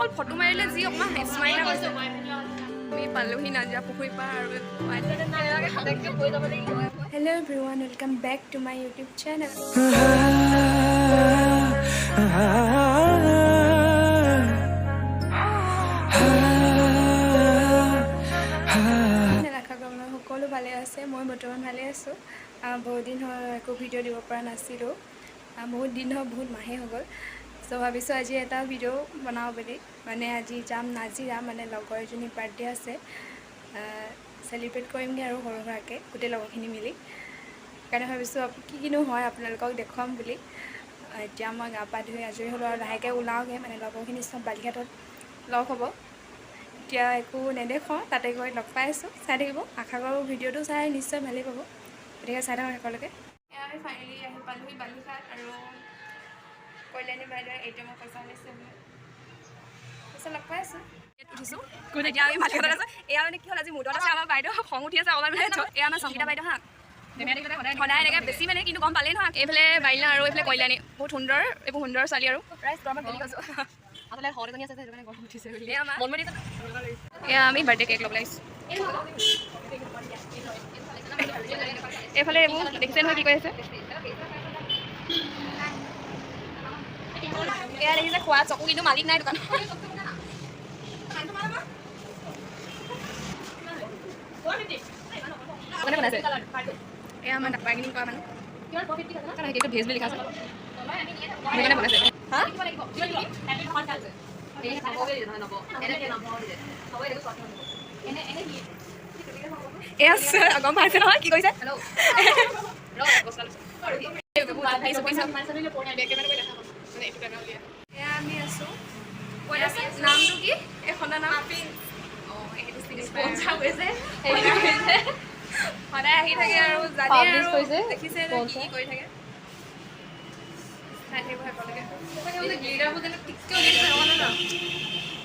অকল ফটো মাৰিলে যি অকণমান স্মাইল হৈছে। আমি পালোহি নাজিৰা পুখুৰী পাৰ আৰু। Hello everyone, welcome back to my YouTube channel. আশা কৰোঁ আপোনালোক সকলো ভালে আছে। মই বৰ্তমান ভালে আছোঁ। বহুত দিন হ'ল একো ভিডিঅ' দিব পৰা নাছিলোঁ। বহুত দিন হ'ল, বহুত মাহেই হৈ গ'ল। চ' ভাবিছোঁ আজি এটা ভিডিঅ' বনাওঁ বুলি। মানে আজি যাম নাজিৰা, মানে লগৰ এজনীৰ বাৰ্থডে আছে। চেলিব্ৰেট কৰিমগৈ আৰু সৰু সুৰাকৈ গোটেই লগৰখিনি মিলি। সেইকাৰণে ভাবিছোঁ কি কিনো হয় আপোনালোকক দেখুৱাম বুলি। এতিয়া মই গা পা ধুই আজৰি হ'লোঁ আৰু লাহেকৈ ওলাওঁগৈ। মানে লগৰখিনি চব বালিঘাটত লগ হ'ব। এতিয়া একো নেদেখুৱাওঁ, তাতে গৈ লগ পাই আছোঁ। চাই থাকিব। আশা কৰোঁ ভিডিঅ'টো চাই নিশ্চয় ভালেই পাব। গতিকে চাই থাকক শেষলৈকে। এয়া আমি ফাইনেলি আহি পালোহি বালিঘাট আৰু কল্যাণী বাইদেৱে এটিএমৰ পইচা উলিয়াইছে বোলে। তাৰপিছত লগ পাই আছোঁ। ইয়াত উঠিছোঁ। এতিয়া আমি বালিঘাটত আছোঁ। এয়া মানে কি হ'ল, আজি মুডত আছে আমাৰ বাইদেউ, খং উঠি আছে অকণমান। মানে এয়া আমাৰ সংগীতা বাইদেউ। হা, সদায় এনেকৈ বেছি মানে কিন্তু গম পালেই নহয়। এইফালে বাইলা আৰু এইফালে কল্যাণী। বহুত সুন্দৰ, এইবোৰ সুন্দৰ ছোৱালী আৰু। এয়া আমাৰ এয়া আমি বাৰ্থডে কেক ল'বলৈ আহিছোঁ। এইফালে এইবোৰ দেখিছে নহয় কি কৰি আছে। এয়া দেখিছে খোৱা চকু, কিন্তু মালিক নাই দোকানত। এয়া আমাৰ বাৰ্গেনিং কৰা মানুহ। কেকটো ভেজ বুলি লিখা আছে, সেইকাৰণে বনাইছে। হা, এয়া গম পাইছে নহয় কি কৰিছে। এয়া আমি আছোঁ ক'ত আছে, নামটো কি এইখনৰ নাম? অঁ, এইটো চিনি পাই। সদায় আহি থাকে আৰু জানে আৰু দেখিছে যে কি কি কৰি থাকে। চাই থাকিব শেষলৈকে।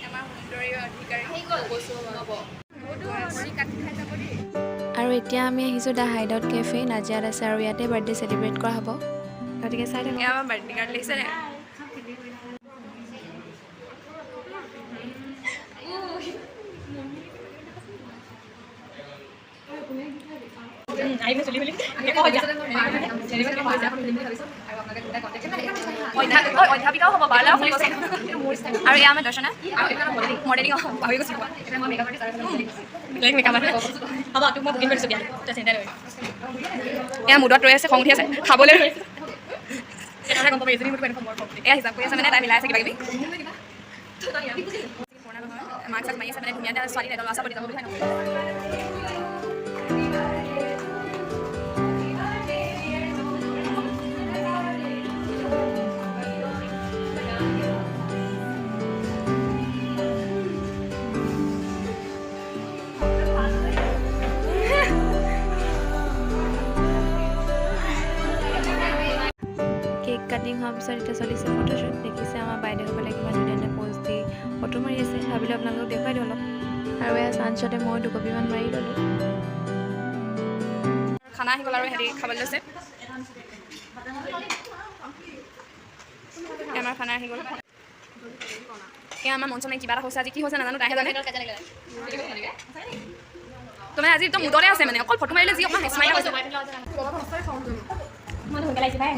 আমাৰ সুন্দৰী অধিকাৰী। আৰু এতিয়া আমি আহিছোঁ the hide out cafe, নাজিৰাত আছে আৰু ইয়াতে বাৰ্থডে চেলিব্ৰেট কৰা হ'ব। গতিকে চাই থাকক। এয়া আমাৰ বাৰ্থডে কাৰ্ড লিখিছে নে? অধ্যাপিকাও হ'ব, পাৰ্লাৰো খুলিব চাগে। আৰু এয়া আমাৰ দৰ্শনা মডেলিং। পাহৰি গৈছোঁ। এয়া মুডত ৰৈ আছে, খং উঠি আছে, খাবলৈ ৰৈ আছে। এয়া হিচাপ কৰি আছে, মানে তাই মিলাই আছে কিবা কিবি। মাক চাক মাৰি আছে। মানে ধুনীয়া ছোৱালী ল'ৰা ছোৱালী যাব বুলি হয় নহয়। কেক কাটিং হোৱাৰ পিছত এতিয়া চলিছে ফটোশ্বুট। দেখিছে আমাৰ বাইদেউসকলে কিমান ধুনীয়া ধুনীয়া প'জ দি ফটো মাৰি আছে। ভাবিলোঁ আপোনালোকক দেখুৱাই দিওঁ অলপ। আৰু এয়া চানচতে মই দুকপিমান মাৰি ল'লোঁ। খানা আহি গ'ল আৰু সিহঁতি খাবলৈ লৈছে। আমাৰ খানা আহি গ'ল। এয়া আমাৰ মঞ্চ নাই, কিবা এটা হৈছে আজি, কি হৈছে নাজানো, তাইহে জানে। তো মানে আজি একদম মুডতে আছে। মানে অকল ফটো মাৰিলে যি অকণমান স্মাইল হৈছে।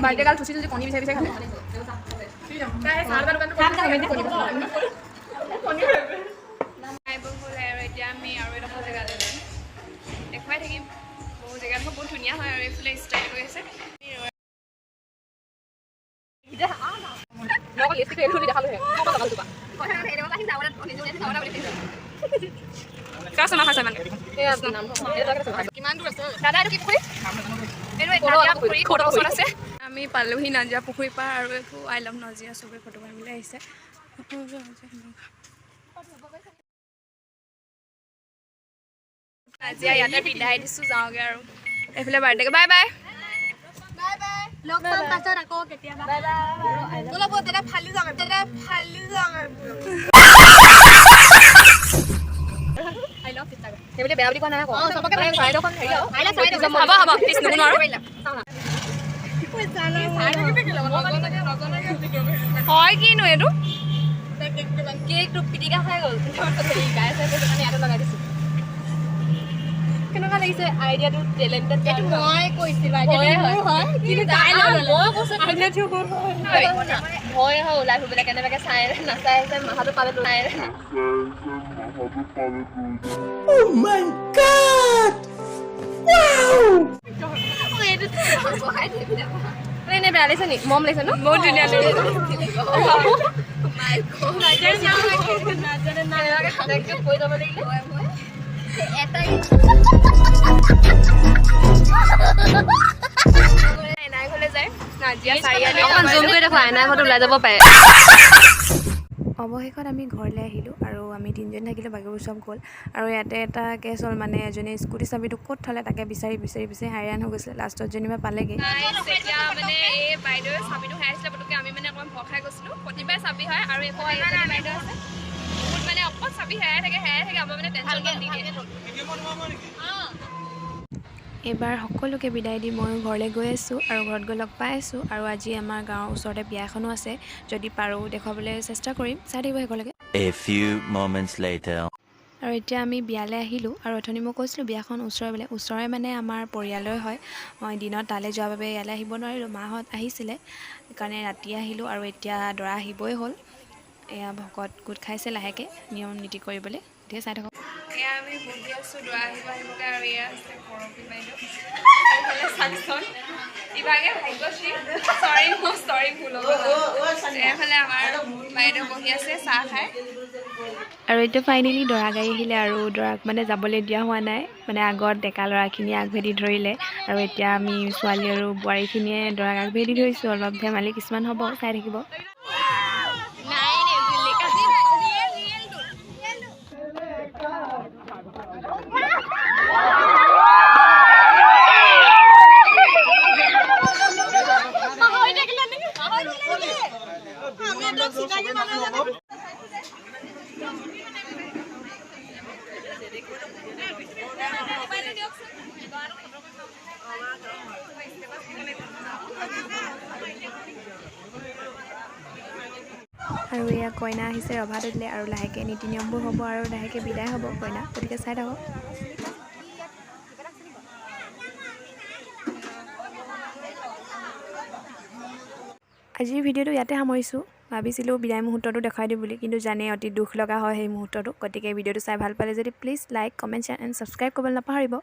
বাৰ্থডে গাল থুচি থুচি কণী বিচাৰি বিচাৰি খালে। খাই বৈ হ'ল আৰু এতিয়া আমি আৰু এডোখৰ জেগালৈ যাম। দেখুৱাই থাকিম। বহুত জেগাডোখৰ বহুত ধুনীয়া হয় আৰু এইফালে ষ্টাইল কৰি আছে। দাদা, এইটো কি পুখুৰী? এইটো নাজিৰা পুখুৰী ওচৰত আছে। আমি পালোহি নাজিৰা পুখুৰী পাৰ আৰু এইবোৰ I love Nazira, চবেই ফটো মাৰিবলৈ আহিছে। নাজিৰা ইয়াতে বিদায় দিছোঁ, যাওঁগৈ আৰু। এইফালে বাৰ্থডে, বাই বাই। লগ পাম পাছত আকৌ কেতিয়াবা। দাদা ফালি যাম, দাদা ফালি যাম। হ'ব হ'ব, প্লিজ নুশুনো আৰু। হয় কিনো এইটো? কেকটো পিটিকা খাই গ'ল। তাৰপিছত হেৰি গাই চাই কৈছে কাৰণে ইয়াতে লগাই দিছোঁ। কেনেকুৱা লাগিছে আইডিয়াটো? টেলেণ্টেড। এইটো মই কৈছিলো, আইডিয়াটো মোৰ হয়, কিন্তু তাই লৈ ল'লে। মই কৈছোঁ, ভয় হয় ওলাই ফুৰিবলৈ। কেনেবাকে চাই নাচাই চাই মাথাটো পালে চাই। Oh my God! Wow! এনে বেয়া লাগিছে নি? মৰম লাগিছে ন? বহুত ধুনীয়া লাগিছে। কৈ যাব লাগিলে। এনাই ঘৰলৈ যায় নাজিয়া চাৰিআলি। অকণমান জুম কৰি দেখুৱা, এনাই ঘৰটো ওলাই যাব পাৰে। অৱশেষত আমি ঘৰলৈ আহিলোঁ আৰু আমি তিনিজন থাকিলোঁ, বাকীবোৰ চব গ'ল। আৰু ইয়াতে এটা কেছ হ'ল, মানে এজনীয়ে স্কুটি চাবিটো ক'ত থ'লে তাকে বিচাৰি বিচাৰি বিচাৰি হাইৰাণ হৈ গৈছিলে। লাষ্টত যেনিবা পালেগৈ। এতিয়া মানে এই বাইদেৱে চাবিটো হেৰাইছিলে পটককৈ, আমি মানে অকণমান ভয় খাই গৈছিলোঁ। প্ৰতিবাৰে চাবি হয় আৰু এইফালে এজনী বাইদেউ আছে, বহুত মানে অকণ চাবি হেৰাই থাকে, হেৰাই থাকে, আমাৰ মানে টেনশ্যন দি দিয়ে। এইবাৰ সকলোকে বিদায় দি ময়ো ঘৰলৈ গৈ আছোঁ আৰু ঘৰত গৈ লগ পাই আছোঁ। আৰু আজি আমাৰ গাঁৱৰ ওচৰতে বিয়া এখনো আছে, যদি পাৰোঁ দেখুৱাবলৈ চেষ্টা কৰিম। চাই থাকিব শেষলৈকে। A few moments later. আৰু এতিয়া আমি বিয়ালৈ আহিলোঁ। আৰু অথনি মই কৈছিলোঁ বিয়াখন ওচৰে বোলে, ওচৰে মানে আমাৰ পৰিয়ালৰ হয়। মই দিনত তালৈ যোৱাৰ বাবে ইয়ালৈ আহিব নোৱাৰিলোঁ, মাহঁত আহিছিলে সেইকাৰণে ৰাতি আহিলোঁ। আৰু এতিয়া দৰা আহিবই হ'ল। এয়া ভকত গোট খাইছে লাহেকৈ নিয়ম নীতি কৰিবলৈ, গতিকে চাই থাকক। এয়া আমি বহি আছোঁ, দৰা আহিব আহিবগৈ। আৰু এয়া আছে কৰবী বাইদেউ, এইফালে চাকচন, ইভাগে ভাগ্যশ্ৰী, চৰি মোৰ চৰি ভুল হ'ব। এইফালে আমাৰ বাইদেউ বহি আছে চাহ খাই। আৰু এতিয়া ফাইনেলি দৰা গাড়ী আহিলে আৰু দৰাক মানে যাবলৈ দিয়া হোৱা নাই, মানে আগত ডেকা ল'ৰাখিনিয়ে আগভেটি ধৰিলে আৰু এতিয়া আমি ছোৱালী আৰু বোৱাৰীখিনিয়ে দৰাক আগভেটি ধৰিছোঁ। অলপ ধেমালি কিছুমান হ'ব, চাই থাকিব। আমি একদম চিনাকি মানুহ। আৰু এয়া কইনা আহিছে ৰভা তুলিলে আৰু লাহেকৈ নীতি নিয়মবোৰ হ'ব আৰু লাহেকৈ বিদায় হ'ব কইনা, গতিকে চাই থাকক। আজিৰ ভিডিঅ'টো ইয়াতে সামৰিছোঁ। ভাবিছিলোঁ বিদায় মুহূৰ্তটো দেখুৱাই দিম বুলি, কিন্তু জানেই অতি দুখ লগা হয় সেই মুহূৰ্তটো। গতিকে ভিডিঅ'টো চাই ভাল পালে যদি please like, comment, share and subscribe কৰিবলৈ নাপাহৰিব।